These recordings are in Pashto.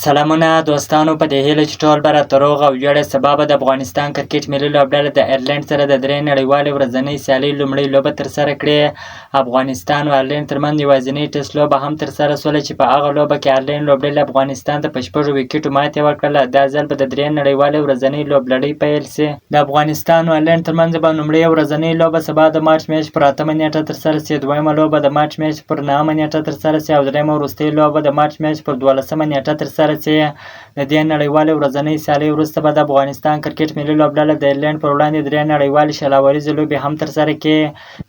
سلامونه دوستانو، په دې هیله چې ټول به راته روغ او جوړ یې. سبا به د افغانستان کرکټ ملي لوبډله د ایرلنډ سره د درې نړیوالې ورځنۍ سیالۍ لومړۍ لوبه ترسره کړي. افغانستان او ایرلنډ ترمنځ یوازینۍ ټیسټ لوبه هم ترسره شوله چې په هغه لوبه کې ایرلنډ لوبډلې افغانستان ته په شپږو ویکټو ماتې ورکړله. دا ځل به د درې نړیوالې ورځنۍ لوبلړۍ پیل شي. د افغانستان او ایرلنډ ترمنځ به لومړۍ ورځنۍ لوبه سبا د مارچ میاشتې پر اتمه نېټه ترسره شي، دویمه لوبه د مارچ میاشتې پر نهمه نېټه ترسره شي او درېیمه وروستۍ لوبه د مارچ میاشتې پر دولسمه نېټه ترسره شي. د دې نړیوالې ورځنۍ سیالۍ وروسته به د افغانستان کرکټ ملي لوبډله د ایرلنډ پر وړاندې درې نړیوالې 20 اوریزې لوبې هم ترسره کړي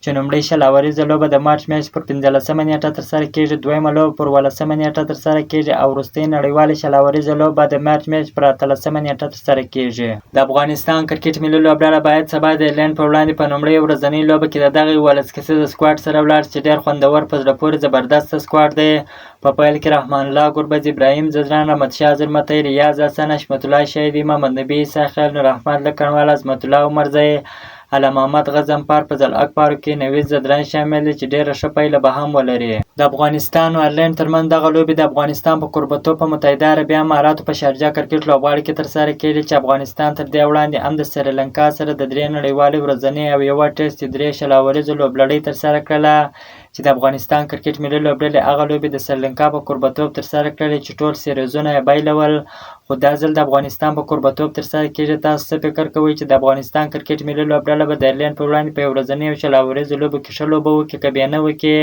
چې لومړۍ 20 اوریزه لوبه د مارچ میاشتې پر 15مه نېټه ترسره کېږي، دویمه لوبه پر 17مه نېټه ترسره کېږي او وروستۍ نړیوالې 20 اوریزه لوبه د مارچ میاشتې پر 18مه نېټه ترسره کېږي. د افغانستان کرکټ ملي لوبډله باید سبا د ایرلنډ پر وړاندې په لومړۍ ورځنۍ لوبه کې د دغه 11 کسیزه سکواډ سره ولاړ چې ډېر خوندور، په زړه پورې، زبردست سکواډ دی. په پیل کې رحمان الله ګربز، ابراهیم ځدراڼ، رحمت شاه زرمتی، ریاض حسن، حشمت الله شهیدي، محمد نبي عیسی خیل، نور احمد لکڼوال، عظمت الله عمرزی، الله محمد غضنفر، فضل حق فاروقي، نوید ځدراڼ شامل دي چې ډېره ښه پایله به هم ولري. د افغانستان او ایرلنډ ترمنځ دغه لوبې د افغانستان په کوربتوب په متحده عربي اماراتو په شارجه کرکټ لوبغالي کې ترسره کېږي چې افغانستان تر دې وړاندې هم د سریلانکا سره د درې نړیوالې ورځنۍ او یوه ټیسټ درې 20 اوریزو لوبلړۍ ترسره کړله چې د افغانستان کرکټ ملي لوبډلې هغه لوبې د سریلانکا په کوربتوب ترسره کړلې چې ټول سیریزونه یې بایلول، خو دا ځل د افغانستان په کوربتوب ترسره کېږي. تاسو څه فکر کوئ چې د افغانستان کرکټ ملي لوبډله به د ایرلنډ پر وړاندې په یو ورځنۍ او 20 اوریزو لوبو کې ښه لوبه وکړي که بیا نه وکړي؟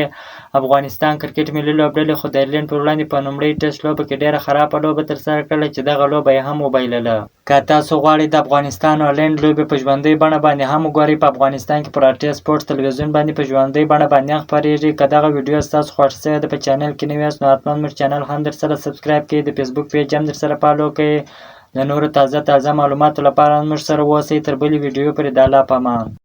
افغانستان کرکټ ملي لوبډلې خو د ایرلنډ پر وړاندې په لومړۍ ټیسټ لوبه کې ډېره خرابه لوبه ترسره کړله چې دغه لوبه یې هم وبایلله. که تاسو غواړئ د افغانستان او ایرلنډ لوبې په ژوندۍ بڼه باندې هم وګورئ، په افغانستان کې پر ار ټي سپورټس تلویزیون باندې په ژوندۍ بڼه باندې هم خپرېږي. که دغه ویډیو ستاسو خوښ شوې ده، په چینل کې نوي یاست نو حتما موږ چینل هم درسره سبسکرایب کړئ، د فیسبوک پیج هم درسره فالو کړئ. د نورو تازه تازه معلوماتو لپاره موږ سره اوسئ. تر بلې ویډیو پورې د الله په امان.